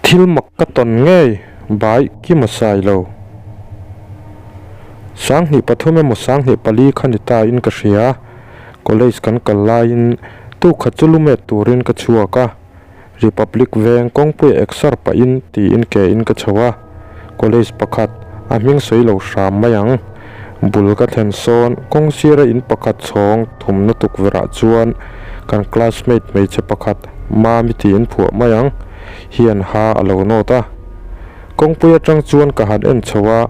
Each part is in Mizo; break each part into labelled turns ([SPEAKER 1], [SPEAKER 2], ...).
[SPEAKER 1] Thil mak ka tawn ngei bai Kima Sailo. 2003 emaw 2004 kha ni ta in ka hria. College kan kal laiin tukhat chu lumet turin ka chhuak a. Republic veng kawngpui exer pahin tiin ke in ka chho a. College pakhat a hming sawi lo hram mai ang. Bul ka thlen sawn kawng sira in pakhat chhawng thumna tukverh ah chuan kan classmate hmeichhe pakhat Mami tiin phuah mai ang hian ha a lo nawt a. Kawngpui atang chuan ka han en chho a,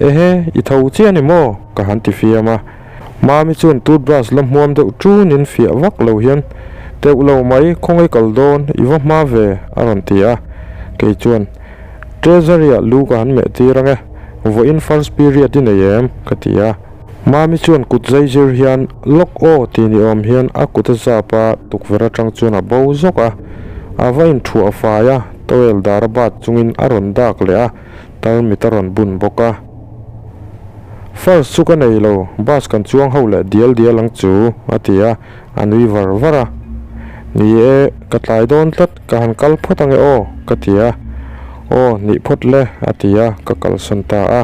[SPEAKER 1] Ehe, i tho chiah ni maw? ka han ti fiam a. Mami chuan toothbrush la hmuam deuh ṭunin fiah vak lo hian, Teuh lo mai, khawngaih kal dawn, i va hma ve, a rawn ti a. Kei chuan, Treasury-ah lu ka han meh tir ang e, vawiin first period i nei em? ka ti a. Mami chuan kut zai zir hian, Lawk aw ti ni awm hian a kut a zap a, tukverh atang chuan a bo zawk a. A va inthuah fai a, towel dar a bat chungin a rawn dak leh a, tarmit a rawn bun bawk a. First chu ka nei lo, bus kan chuang ho leh dial dial ang chu, a ti a, a nui var var a. Ni e, ka tlai dawn tlat, ka han kal phawt ange aw, ka ti a. Aw, nih phawt le, a ti a, ka kalsawn ta a.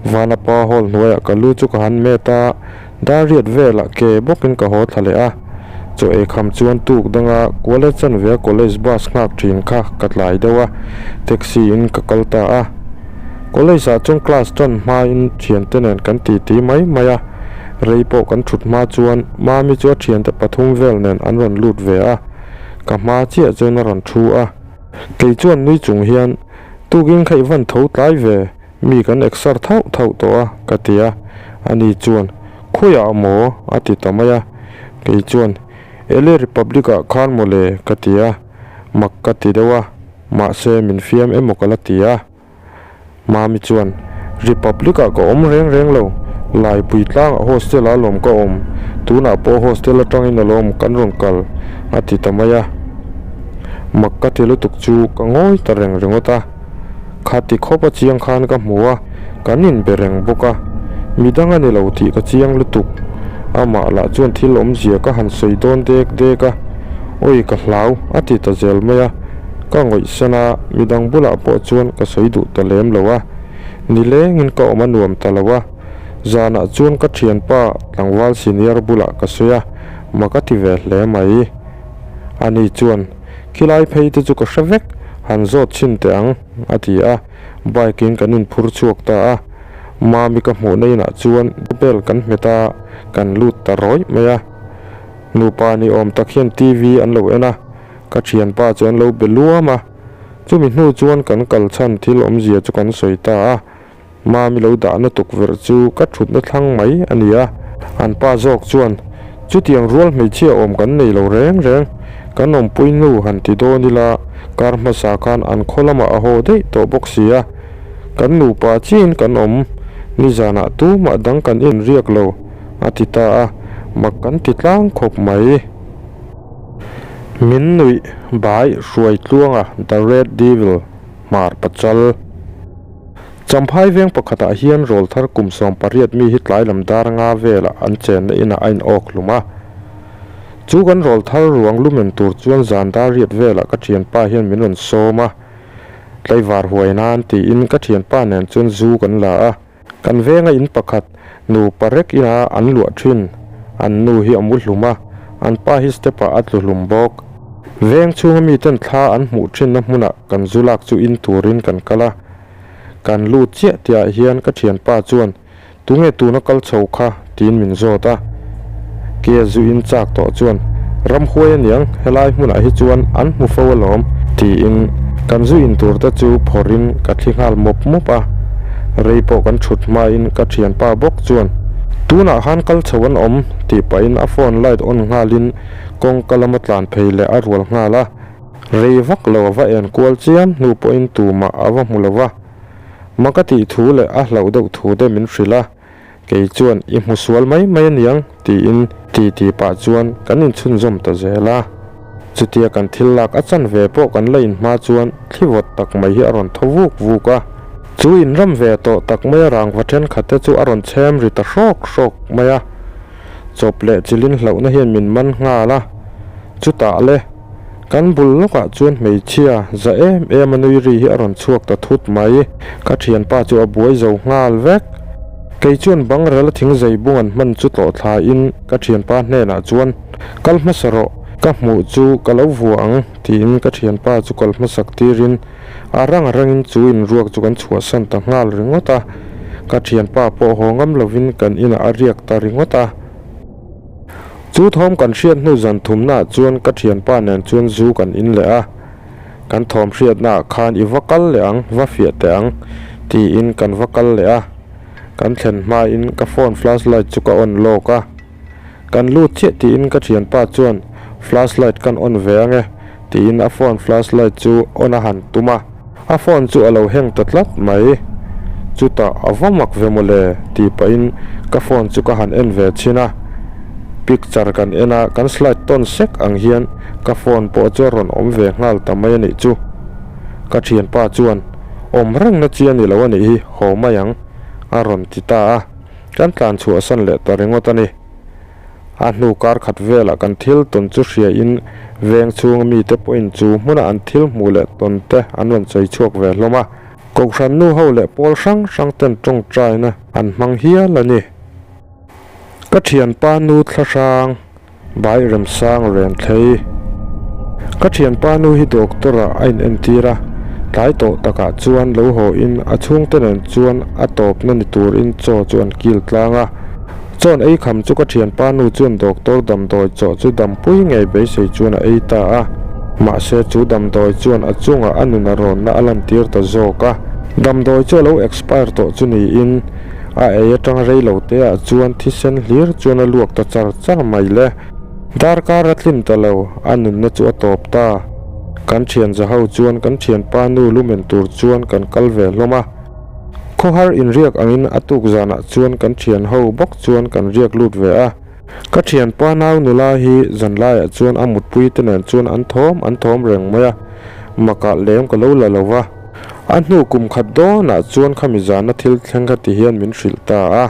[SPEAKER 1] Vanapa hall hnuaiah ka lu chu ka han met a, dar riat velah ke bawkin ka haw thla leh a. Chaw ei kham chuan tuk danga Kuala chanve a college bus nghak thin kha ka tlai deuh a, taxi in ka kal ta a. College ah chuan class tan hmain thiante nen kan titi mai mai a, rei pawh kan thut hma chuan Mami chu a thiante pathum vel nen an rawn lut ve a, ka hma chiah chuan a rawn thu a. Kei chuan nui chung hian tukin kha i van tho tlai ve. Mi kan exer thauh thauh tawh a, ka ti a. Ani chuan, Khawiah maw? a ti ta mai a. Kei chuan, Ele Republic-ah khan maw le? ka ti a. Mak ka ti deuh a, mahse min fiam emaw ka la ti a. Mami chuan, Republic-ah ka awm reng reng lo, Laipui tlangah hostel-ah alawm ka awm, tunah pawh hostel atangin alawm kan rawn kal, a ti ta mai a. Mak ka ti lutuk chu ka ngawi ta reng ringawt a. Khati khawp a chiang khan ka hmu a, kan inbe reng bawk a, midang a ni lo tih ka chiang lutuk. Amah lah chuan thil awmzia ka han sawi dawn dek dek a, Awi ka hlau a ti ta zel mai a, ka ngawihsan a, midang bulah pawh chuan ka sawi duh ta lem lo a, nilengin ka awm a nuam ta lo a, zanah chuan ka thianpa tlangval senior bulah ka sawi a, mak a ti ve hle mai. Ani chuan. Khilai phei te chu ka hre vek, han zawt chhin teh ang, a ti a, bike in kan inphur chhuak ta a. Mami ka hmuhna inah chuan bell kan hmet a, kan lut ta rawih mai a. Nupa ni awm tak hian TV an lo en a, ka thianpa chu an lo be luam a. Chumi hnu chuan kan kal chhan thil awmzia chu kan sawi ta a. Mami lo dahna tukverh chu ka thutna thlang mai a ni a. An pa zawk chuan, Chutiang rual hmeichhia awm kan nei lo reng reng, kan awmpui nu han ti dawn ila, kar hmasa khan an khaw lamah a haw daih tawh bawk si a. Kan nupa chiin kan awm, nizanah tumah dang kan inriak lo, a ti ta a, mak kan ti tlang khawp mai. Min nuih bai hruai tluanga The Red Devil hmar pachal. Champhai veng pakhatah hian rawl thar kum 18 mi hi tlai lam dar nga velah an chenna inah a inawk hlum a. Chu kan rawl thar ruang lumen tur chuan zan dar riat velah ka thianpa hian min rawn sawm a. Tlaivar huai nan tiin ka thianpa nen chuan zu kan la a. Kan venga in pakhat nu parek ina an luah thin. An nu hi a mu hlum a, an pa hi step ah a tlu hlum bawk. Veng chhunga miten thla an hmuh thinna hmunah kan zu lak chu in turin kan kal a. Kan lut chiah tihah hian ka thianpa chuan, Tunge tuna kal chho kha? tiin min zawt a. Ke zu in chak tawh chuan, Ramhuai aniang, helai hmunah hi chuan an hmu fo alawm, tiin kan zu in tur te chu phawrhin ka thli nghal mawp mawp a. Rei pawh kan thut hmain ka thianpa bawk chuan, Tunah khan kal chho an awm, tih pahin a phone light on nghalin kawngka lama tlan phei leh a rual nghal a. Rei vak lo a va en kual chiam hnu pawhin tumah a va hmu lo va. Mak a tih thu leh a hlauh deuh thu te min hrilh a, kei chuan i hmu sual mai mai aniang tiin ti ti pah chuan kan inchhunzawm ta zel a. Chutia kan thil lak a chan ve pawh kan la inhma chuan thli vawt tak mai hi a rawn thaw vuk vuk a. Chu inram ve tawh tak mai a rangva thenkhat te chu a rawn chhem ri ta hrawk hrawk mai a. Chawp leh chilin hlauhna hian min man nghal a, chutah le. Kan bul lawkah chuan hmeichhia za em em a nui ri hi a rawn chhuak ta thut mai. Ka thianpa chu a buai zo nghal vek. Kei chuan bangrel a thing zei bung an hman chu tlawh thlain ka thianpa hnenah chuan, Kal hmasa rawh, ka hmuh chu ka lo vua ang, tiin ka thianpa chu kal hmasak tirin a rang a rangin chu inruak chu kan chhuahsan ta nghal ringawt a. Ka thianpa pawh haw ngam lovin kan inah a riak ta ringawt a. Chu thawm kan hriat hnu zan thumnaah chuan ka thianpa nen chuan zu kan in leh a. Kan thawm hriatnaah khan i va kal leh ang, va fiah teh ang, tiin kan va kal leh a. Kan thlen hmain ka phone flashlight chu ka on lawk a. Kan lut chiah tiin ka thianpa chuan flashlight kan on ve ange tiin a phone flashlight chu on a han tum a. A phone chu a lo heng ta tlat mai. Chutah a va mak ve mawle tih pahin ka phone chu ka han en ve chhin a. Picture kan en a, kan slide tawn sek ang hian ka phone pawh chu a rawn awm ve nghal ta mai a nih chu. Ka thianpa chuan, Awm rengna chi a ni lo a nih hi, haw mai ang, a rawn ti ta a. Kan tlan chhuahsan leh ta ringawt a ni. A hnu kar khat velah kan thil tawn chu hria in veng chhunga mite pawhin chu hmuna an thil hmuh leh tawn te an rawn sawi chhuak ve hlawm a. Kohhran nu ho leh pawl hrang hrang ten tawngtaina an hmang hial a ni. Ka thianpa nu thlahrang Bai Remsang ren thlei. Ka thianpa nu hi doctor ah a inentir a, tlai tawh takah chuan lo haw in a chhungte nen chuan a tawpna ni turin chaw chu an kil tlang a. Chawn ei kham chu ka thianpa nu chuan doctor damdawi chaw chu dampui ngei beisei chuan a ei ta a. Mahse chu damdawi chuan a chungah a nun a rawnna a lantir ta zawk a. Damdawi chu a lo expire tawh chu niin a ei atang rei lo te ah chuan thisen hlir chuan a luak ta char char mai le. Darkar a tlin ta lo, a nunna chu a tawp ta. Kan thian za ho chuan kan thianpa nu lumen tur chuan kan kal ve hlawm a. Khawhar inriak angin a tuk zanah chuan kan thian ho bawk chuan kan riak lut ve a. Ka thianpa nau nula hi zanlaiah chuan a mutpui te nen chuan an thawm an thawm reng mai a, makah lem ka lo la lo va. A hnu kum khat dawnah chuan khami zana thil thleng kha ti hian min hrilh ta a.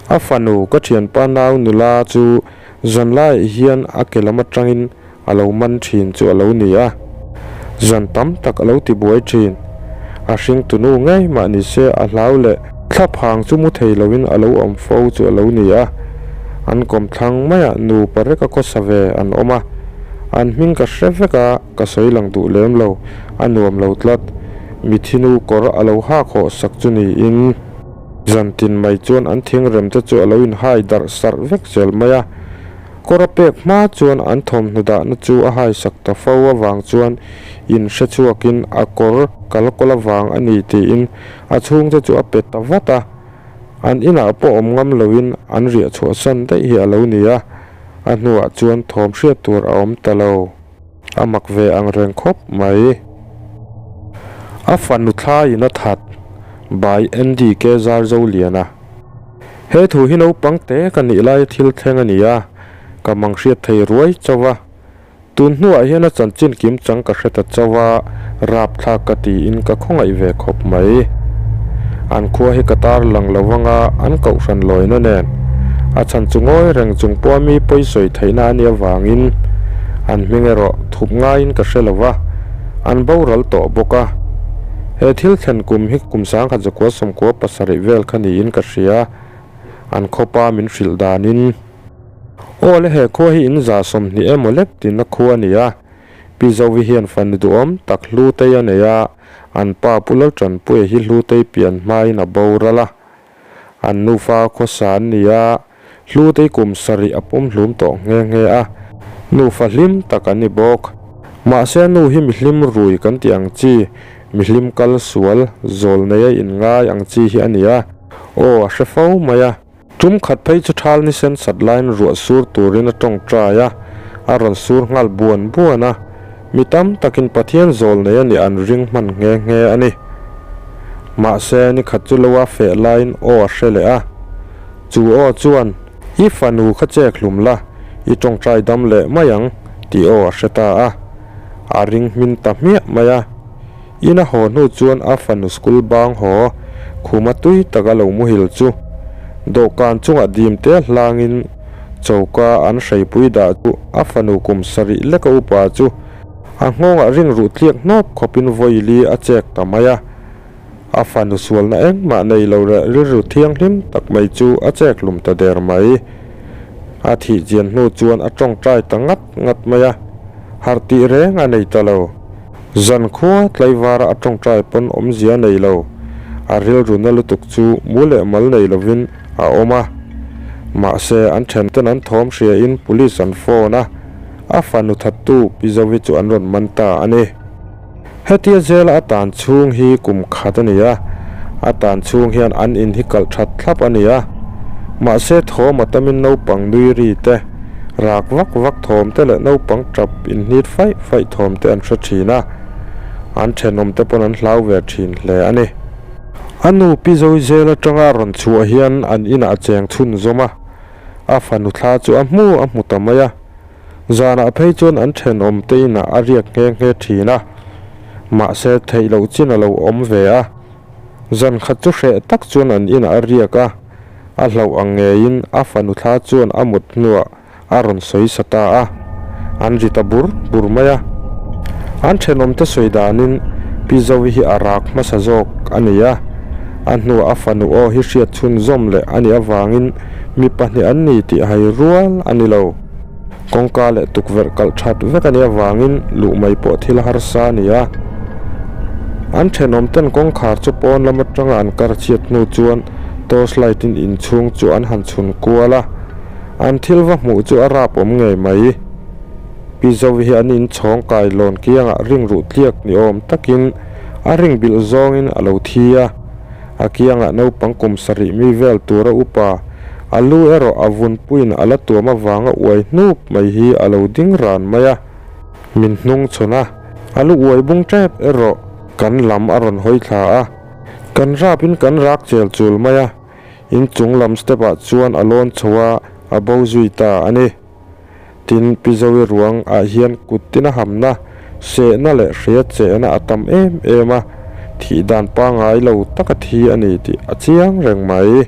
[SPEAKER 1] A fanu ka thianpa nau nula chu zanlaiah hian a ke lam atangin a lo man thin chu a lo ni a, zan tam tak a lo ti buai thin. A hring tunu ngei mah ni se a hlau leh thlaphang chu mu thei loin a lo awm fo chu a lo ni a. An kawmthlang maiah nupa reka khawsa ve an awm a, an hming ka hre vek a, ka sawi lang duh lem lo, a nuam lo tlat. Mithinu kawr a lo hak hawh sak chu niin zan tin mai chuan an thingrem te chu a lo inhai darh sarh vek zel mai a. Kawr a pek hma chuan an thawmhnaw dahna chu a haisak ta fo avang chuan in hre chhuakin a kawr kal kawl avang a ni tiin a chhungte chu a pe ta vat a. An inah pawh awm ngam loin an riah chhuahsan daih hi a lo ni a, a hnuah chuan thawm hriat tur a awm ta lo. A mak ve ang reng khawp mai. A fanu thlaiin a that by Andy K Zarzoliana. He thu hi naupang te ka nih laia thil thleng a ni a, ka mang hriat thei ruai chauh a. Tun hnuah hian a chanchin kim chang ka hre ta chauh a, rapthlak ka tiin ka khawngaih ve khawp mai. An khua hi ka tar lang lo vanga an kohhran lawina nen a chhan chu ngawi reng chung pawha mi pawi sawi theihna a nih avangin an hming erawh thup ngaiin ka hre lo va, an boral tawh bawk a. He thil thlen kum hi kum sangkhat zakua sawmkua pasarih vel kha niin ka hria, an khawpa min hrilh danin. Aw le he khua hi in za 20 emaw lek tinna khua a ni a, Pi Zovi hian fanu duhawm tak Hlutei a nei a, an pa Pu Laltanpuia hi Hlutei pian hmain a boral a. An nufa khawsa an ni a, Hlutei kum sarih a pum hlum tawh nghe nghe a, nufa hlim tak an ni bawk. Mahse nu hi mihlim rui kan tih ang chi, mihlim kal sual, zawl neia inngai ang chi hi a ni a, aw a hre fo mai a. Tum khat phei chu thal ni sen sat laiin ruah sur turin a tawngtai a, a rawn sur nghal buan buan a. Mi tam takin Pathian zawl nei a nih an ring hman nghe nghe a ni. Mahse, ni khat chu lo a feh laiin aw a hre leh a. Chu aw chuan, I fanu kha chek hlum la, i tawngtai dam leh mai ang, tih aw a hre ta a. A ring hmin ta hmiah mai a. In a haw hnu chuan a fanu school bang haw khuma tui taka lo muhil chu dawhkan chungah dim te hlangin choka an hreipui dah chu a fanu kum sarih leka upa chu A nghawngah ring ruh tliak hnawp khawpin vawili a chek ta mai a. A fanu sualna engmah nei lo leh rilru thianghlim tak mai chu a chek hlum ta der mai. A thih chian hnu chuan a tawngtai ta ngat ngat mai a, harh tih reng a nei ta lo. Zan khua tlaivara a tawngtai pawn awmzia a nei lo. A rilru na lutuk chu mu leh mal nei lovin a awm a. Mahse, an thenten an thawm hriain police an phone a, a fanu thattu Pi Zovi chu an rawn man ta a ni. Hetia zela a tan chhung hi kum khat a ni a, a tan chhung hian an in hi kalh that thlap a ni a. Mahse thawm a tamin naupang nui ri te, rak vak vak thawm te leh naupang tap inhnit faih faih thawm te an hre thin a, an thenawm te pawn an hlau ve thin hle a ni. A nu Pi Zoe zel atanga a rawn chhuah hian an inah a cheng chhunzawm a, a fanu thla chu a hmu a hmu ta mai a. Zanah phei chuan an thenawm te inah a riak nghe nghe thin a, mahse theih loh chin a lo awm ve a. Zan khat chu hreh tak chuan an inah a riak a, a hlauh ang ngeiin a fanu thla chuan a mut hnuah a rawn sawi sa ta a, an ri ta bur bur mai a. An thenawm te sawi danin Pi Zovi hi a rak hmasa zawk a ni a, a hnuah a fanu aw hi hriat chhunzawm leh a nih avangin mi pahnih an ni tih hai rual a ni lo. Kawngka leh tukverh kalh that vek a nih avangin luh mai pawh thil harsa a ni a. An thenawm ten kawngkhar chu pawn lam atanga an kar chhiat hnu chuan torch light in inchhung chu an han chhun kual a. An thil va hmuh chu a rap awm ngei mai. Pi Zovi hi an inchhawng kai lawn kiangah ring ruh tliak ni awm takin a ring bilh zawngin a lo thi a. A kiangah naupang kum sarih mi vel tura upa, a lu erawh a vunpuiin a la tuam avanga uai hnup mai hi a lo ding ran mai a. Min hnung chhawn a, a lu uai bung tep erawh kan lam a rawn hawi thla a. Kan rapin kan rak chel chul mai a, inchung lam step ah chuan a lawn chho a, a bo zui ta a ni. Tin, Pi Zoe ruang ah hian kut tin a hamna, sehna leh hria chehna a tam em em a, thih dan pangngai lo taka thi a ni tih a chiang reng mai.